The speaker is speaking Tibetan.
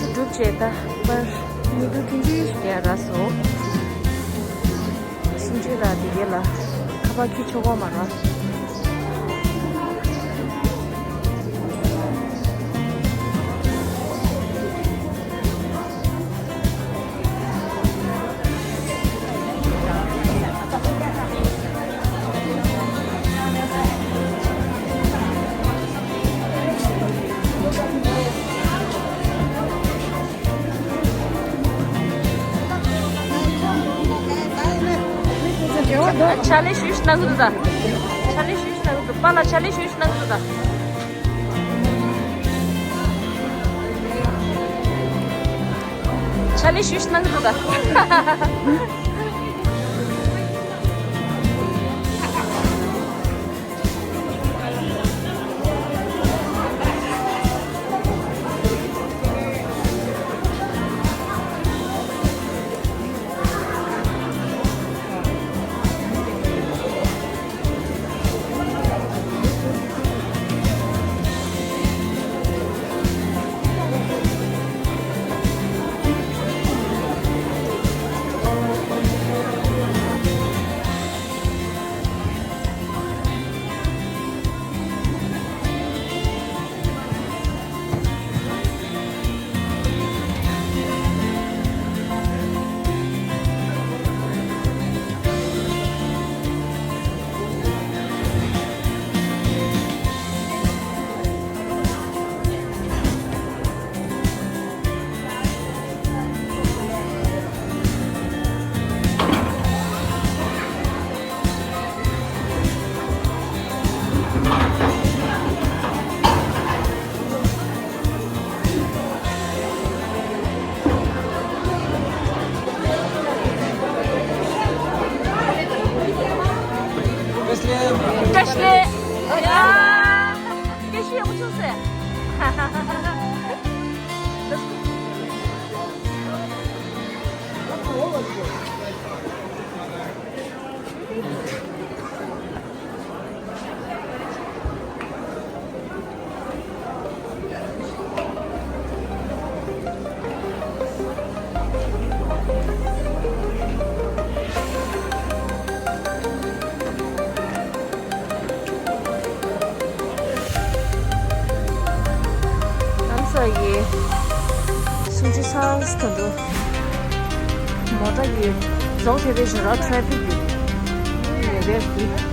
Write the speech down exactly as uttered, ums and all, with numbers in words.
སྒྲུབ་བྱས་ད་པར་མི་འདུག་ཐིན་ཅི་ཞིག་རག་སོང་། སུམ་ཅུ་ལ་དེ་གས་ལ་ཁ་པར་ཁྱི་ཆོག་གོ་མ་ར། ཕྱག་ལས་ཞུས་གནང་གི་འདུག་ད། ཕྱག་ལས་ཞུས་གནང་གི་འདུག་པཱ་ལགས། ཕྱག་ལས་ཞུས་གནང་གི་འདུག་ད། ཕྱག་ལས་ཞུས་གནང་གི་འདུག་ད། བཀྲ་ཤིས་བདེ་ལེགས། ཡ། སྐད་ཤུགས་ཡག་པོ་བྱུང་ཟེར། ཨ་ས་ཡི་སུམ་ཅུ་ས་ཐོན་འདུག་མོ་ཊ་ཡི་རྫོང་དེ་རེ་བཞིན་ར་ཊ་ཕི་ཀི་ཡི་ལས་རེད་འདུག